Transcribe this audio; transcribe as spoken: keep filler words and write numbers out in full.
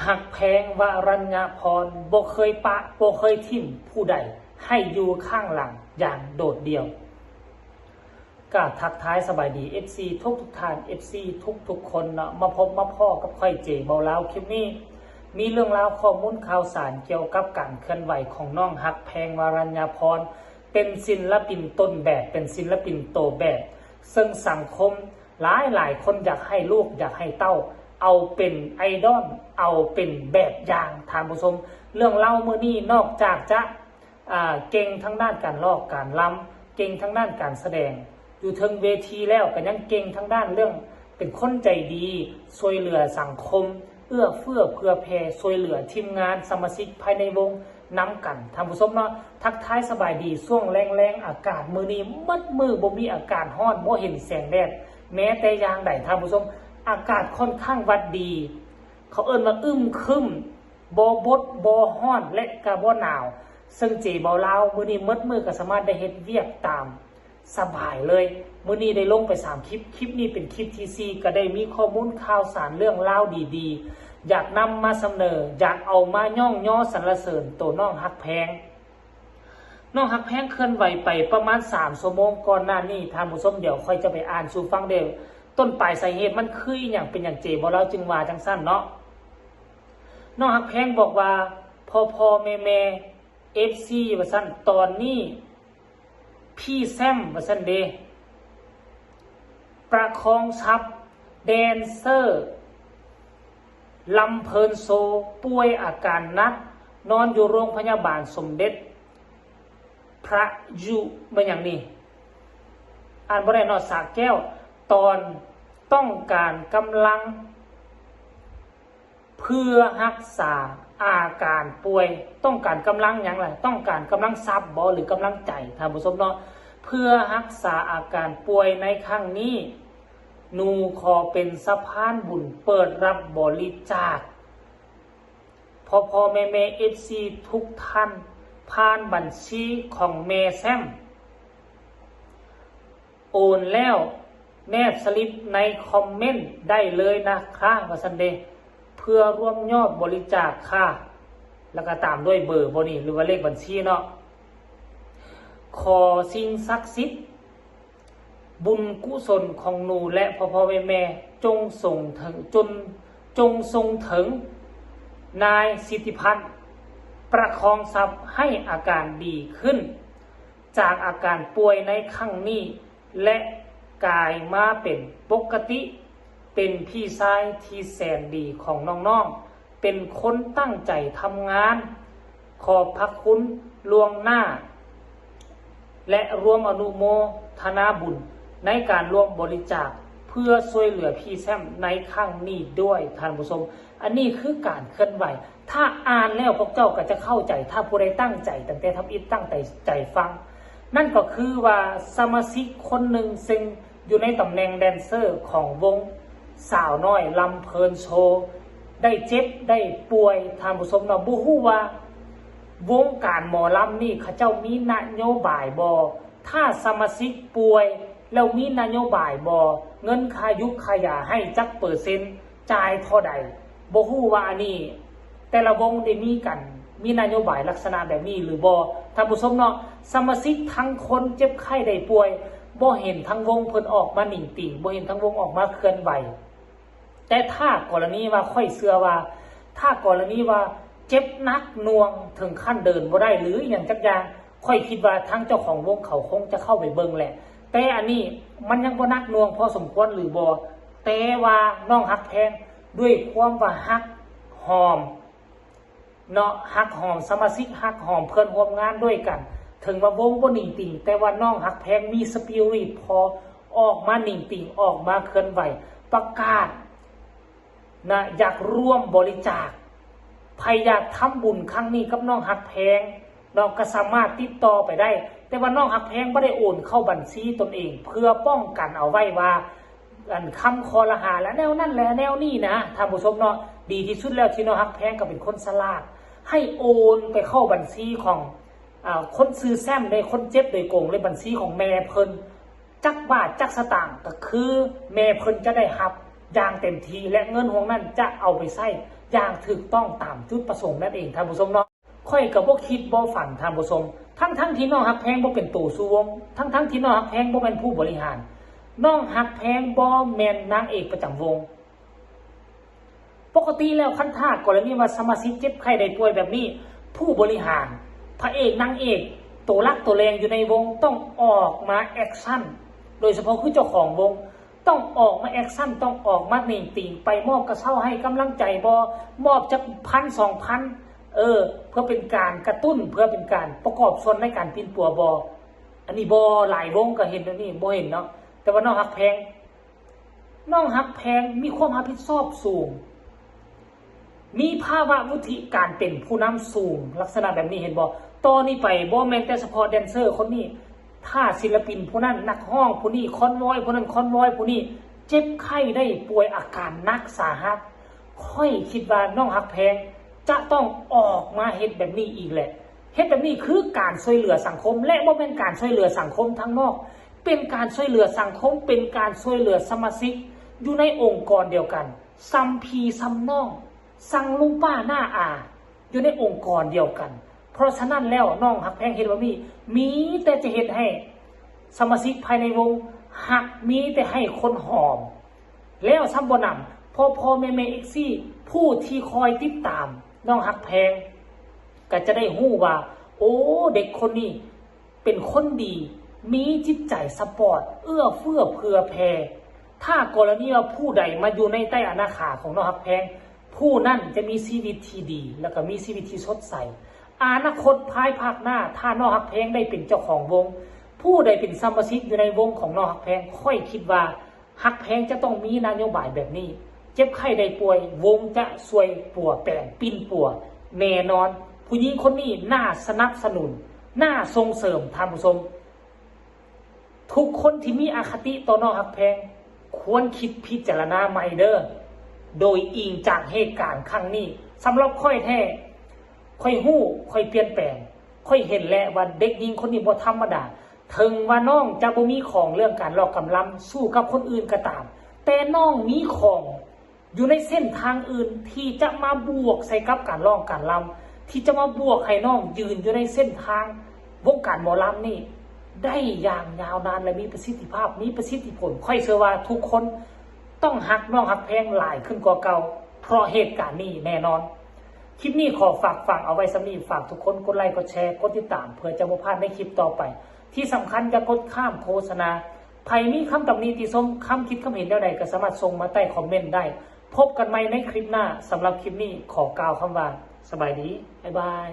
ฮักแพง วรัญญาพร บ่เคยปะ บ่เคยถิ่มผู้ใด ให้อยู่ข้างหลังอย่างโดดเดี่ยว ก็ทักทายสบายดี เอฟซี ทุกทุกท่าน เอฟซี ทุกทุกคนเนาะ มาพบมาพ้อกับข้อย เจ เบาลาว คลิปนี้ มีเรื่องราวข้อมูลข่าวสารเกี่ยวกับการเคลื่อนไหวของน้องฮักแพง วรัญญาพร เป็นศิลปินต้นแบบ เป็นศิลปินโตแบบ ซึ่งสังคมหลายหลายคนอยากให้ลูกอยากให้เต้า เอาเป็นไอดอล เอาเป็นแบบอย่าง ท่านผู้ชม เรื่องเล่ามื้อนี้นอกจากจะ อ่า เก่งทางด้านการร้องการรำ เก่งทางด้านการแสดง อยู่เทิงเวทีแล้วก็ยังเก่งทางด้านเรื่องเป็นคนใจดี ช่วยเหลือสังคม เอื้อเฟื้อเผื่อแผ่ ช่วยเหลือทีมงานสมาชิกภายในวงนำกัน ท่านผู้ชมเนาะ ทักทายสบายดี ช่วงแลงๆ อากาศมื้อนี้มืดมืด บ่มีอากาศร้อน บ่เห็นแสงแดด แม้แต่อย่างใด ท่านผู้ชม อากาศค่อนข้างว่าดี เขาเอิ้นว่าอึมครึม บ่บด บ่ร้อน และก็บ่หนาว ซึ่ง เจ เบาลาว มื้อนี้มืดมืดก็สามารถได้เฮ็ดเวียกตามสบายเลย มื้อนี้ได้ลงไปสามคลิป คลิปนี้เป็นคลิปที่สี่ ก็ได้มีข้อมูลข่าวสารเรื่องราวดีๆ อยากนำมาเสนอ อยากเอามาย่องยอสรรเสริญตัวน้องฮักแพง น้องฮักแพงเคลื่อนไหวไปประมาณสามชั่วโมงก่อนหน้านี้ ท่านผู้ชม เดี๋ยวข้อยจะไปอ่านสู่ฟังเด้อ ต้นปลายสาเหตุมันคืออีหยัง เป็นหยัง เจ เบาลาว จึงว่าจังซั่นเนาะ น้องฮักแพงบอกว่า พ่อพ่อแม่แม่ เอฟซี ว่าซั่น ตอนนี้พี่แซม ว่าซั่นเด้ ประคองทรัพย์ แดนเซอร์ ลำเพลินโชว์ ป่วยอาการหนัก นอนอยู่โรงพยาบาลสมเด็จพระยุ แม่นหยังนี่ อ่านบ่ได้เนาะ สระแก้ว ตอนต้องการกำลัง เพื่อรักษาอาการป่วย ต้องการกำลังหยังล่ะ ต้องการกำลังทรัพย์บ่ หรือกำลังใจ ท่านผู้ชมเนาะ เพื่อรักษาอาการป่วยในครั้งนี้ หนูขอเป็นสะพานบุญเปิดรับบริจาค พ่อพ่อแม่แม่ เอฟซี ทุกท่าน ผ่านบัญชีของแม่แซม โอนแล้ว แนบสลิปในคอมเมนต์ได้เลยนะคะ ว่าซั่นเด้ เพื่อรวมยอดบริจาคค่ะ แล้วก็ตามด้วยเบอร์บ่นี่ หรือว่าเลขบัญชีเนาะ ขอสิ่งศักดิ์สิทธิ์ บุญกุศลของหนูและพ่อพ่อแม่แม่ จงส่งถึง จน จงส่งถึงนายสิทธิพัฒน์ ประคองทรัพย์ ให้อาการดีขึ้น จากอาการป่วยในครั้งนี้ และกลายมาเป็นปกติ เป็นพี่ชายที่แสนดีของน้องๆ เป็นคนตั้งใจทำงาน ขอบพระคุณล่วงหน้า และร่วมอนุโมทนาบุญในการร่วมบริจาคเพื่อช่วยเหลือพี่แซมในครั้งนี้ด้วย ท่านผู้ชม อันนี้คือการเคลื่อนไหว ถ้าอ่านแล้วพวกเจ้าก็จะเข้าใจ ถ้าผู้ใดตั้งใจตั้งแต่ทำอิฐตั้งใจใจฟัง นั่นก็คือว่าสมาชิกคนหนึ่งซึ่งอยู่ในตำแหน่งแดนเซอร์ของวงสาวน้อยลำเพลินโชว์ ได้เจ็บได้ป่วย ท่านผู้ชมเนาะ บ่ฮู้ว่าวงการหมอลำนี่เขาเจ้ามีนโยบายบ่ ถ้าสมาชิกป่วยแล้วมีนโยบายบ่ เงินค่ายุกค่ายาให้จักเปอร์เซ็นต์ จ่ายเท่าใด บ่ฮู้ว่าอันนี้ แต่ละวงได้มีกัน มีนโยบายลักษณะแบบนี้หรือบ่ ท่านผู้ชมเนาะ สมาชิกทั้งคนเจ็บไข้ได้ป่วย บ่เห็นทั้งวงเพิ่นออกมานิ่งติ่ง บ่เห็นทั้งวงออกมาเคลื่อนไหว แต่ถ้ากรณีว่าข้อยเชื่อว่า ถ้ากรณีว่าเจ็บหนักหน่วงถึงขั้นเดินบ่ได้หรืออหย่างจักอย่าง ข้อยคิดว่าทางเจ้าของวงเขาคงจะเข้าไปเบิ่งแหละ แต่อันนี้มันยังบ่หนักหน่วงพอสมควรหรือบ่ แต่ว่าน้องฮักแพงด้วยความว่าฮักหอม เนาะ ฮักหอมสมาชิก ฮักหอมเพื่อนร่วมงานด้วยกัน ถึงว่าวงบ่นิ่งติ่ง แต่ว่าน้องฮักแพงมีสปิริตพอออกมานิ่งติ่ง ออกมาเคลื่อนไหว ประกาศนะ อยากร่วมบริจาค ใผอยากทำบุญครั้งนี้กับน้องฮักแพง น้องก็สามารถติดต่อไปได้ แต่ว่าน้องฮักแพงบ่ได้โอนเข้าบัญชีตนเอง เพื่อป้องกันเอาไว้ว่า อันคำคอรหาและแนวนั่นและแนวนี้นะ ท่านผู้ชมเนาะ ดีที่สุดแล้วที่น้องฮักแพงก็เป็นคนฉลาด ให้โอนไปเข้าบัญชีของ อ่า คนชื่อแซม ในคนเจ็บโดยตรงเลย บัญชีของแม่เพิ่น จักบาทจักสตางค์ก็คือแม่เพิ่นจะได้รับอย่างเต็มที่ และเงินห่วงนั้นจะเอาไปใช้ อย่างถูกต้องตามจุดประสงค์นั่นเองท่านผู้ชมเนาะ ข้อยก็บ่คิดบ่ฝันท่านผู้ชม ทั้งๆที่น้องฮักแพงบ่เป็นโตสู่วง ทั้งๆที่น้องฮักแพงบ่แม่นผู้บริหาร น้องฮักแพงบ่แม่นนางเอกประจำวง ปกติแล้วคันถ้ากรณีว่าสมาชิกเจ็บไข้ได้ป่วยแบบนี้ ผู้บริหาร พระเอกนางเอก ตัวหลักตัวแรงอยู่ในวงต้องออกมาแอคชั่น โดยเฉพาะคือเจ้าของวง ต้องออกมาแอคชั่น ต้องออกมาเน่งติ่ง ไปมอบกระเช้าให้กำลังใจบ่ มอบจักพันสองพัน เออ เพื่อเป็นการกระตุ้น เพื่อเป็นการประกอบส่วนในการปิ้นปัวบ่ อันนี้บ่ หลายวงก็เห็นอันนี้บ่เห็นเนาะ แต่ว่าน้องฮักแพง น้องฮักแพงมีความรับผิดชอบสูง มีภาวะวุฒิการเป็นผู้นำสูง ลักษณะแบบนี้เห็นบ่ ต่อนี้ไปบ่แม่นแต่เฉพาะแดนเซอร์คนนี้ ถ้าศิลปินผู้นั้น นักร้องผู้นี้ คอนวอยผู้นั้น คอนวอยผู้นี้ เจ็บไข้ได้ป่วยอาการหนักสาหัส ข้อยคิดว่าน้องฮักแพงจะต้องออกมาเฮ็ดแบบนี้อีกแหละ เฮ็ดแบบนี้คือการช่วยเหลือสังคม และบ่แม่นการช่วยเหลือสังคมทางนอก เป็นการช่วยเหลือสังคม เป็นการช่วยเหลือสมาชิกอยู่ในองค์กรเดียวกัน ส่ำพี่ส่ำน้อง ส่ำลุงป้าน้าอา อยู่ในองค์กรเดียวกัน เพราะฉะนั้นแล้วน้องฮักแพงเฮ็ดแบบนี้ มีแต่จะเฮ็ดให้สมาชิกภายในวงฮัก มีแต่ให้คนหอม แล้วซ้ำบ่หนำ พ่อพ่อแม่แม่เอฟซี ผู้ที่คอยติดตามน้องฮักแพง ก็จะได้ฮู้ว่า โอ้ เด็กคนนี้เป็นคนดี มีจิตใจซัพพอร์ต เอื้อเฟื้อเผื่อแผ่ ถ้ากรณีว่าผู้ใดมาอยู่ในใต้อานาขาของน้องฮักแพง ผู้นั้นจะมีชีวิตที่ดี แล้วก็มีชีวิตที่สดใส อนาคตภายภาคหน้า ถ้าน้องฮักแพงได้เป็นเจ้าของวง ผู้ใดเป็นสมาชิกอยู่ในวงของน้องฮักแพง ข้อยคิดว่าฮักแพงจะต้องมีนโยบายแบบนี้ เจ็บไข้ได้ป่วย วงจะช่วยปัวแปงปิ้นปัว แน่นอน ผู้หญิงคนนี้น่าสนับสนุน น่าส่งเสริมท่านผู้ชม ทุกคนที่มีอคติต่อน้องฮักแพง ควรคิดพิจารณาใหม่เด้อ โดยอิงจากเหตุการณ์ครั้งนี้ สำหรับข้อยแท้ ข้อยฮู้ ข้อยเปลี่ยนแปลง ข้อยเห็นแล้วว่าเด็กหญิงคนนี้บ่ธรรมดา ถึงว่าน้องจะบ่มีของเรื่องการร้องการรำสู้กับคนอื่นก็ตาม แต่น้องมีของอยู่ในเส้นทางอื่นที่จะมาบวกใส่กับการร้องการรำ ที่จะมาบวกให้น้องยืนอยู่ในเส้นทางวงการหมอลำนี่ได้อย่างยาวนานและมีประสิทธิภาพ มีประสิทธิผล ข้อยเชื่อว่าทุกคนต้องฮักน้องฮักแพงหลายขึ้นกว่าเก่า เพราะเหตุการณ์นี้แน่นอน คลิปนี้ขอฝากฝังเอาไว้ส่ำนี้ ฝากทุกคนกดไลค์ กดแชร์ กดติดตาม เพื่อจะบ่พลาดในคลิปต่อไป ที่สำคัญอย่ากดข้ามโฆษณา ไผมีคำตำหนิติชม คำคิดคำเห็นแนวใดก็สามารถส่งมาใต้คอมเมนต์ได้ พบกันใหม่ในคลิปหน้า สำหรับคลิปนี้ขอกล่าวคำว่า สบายดี บ๊ายบาย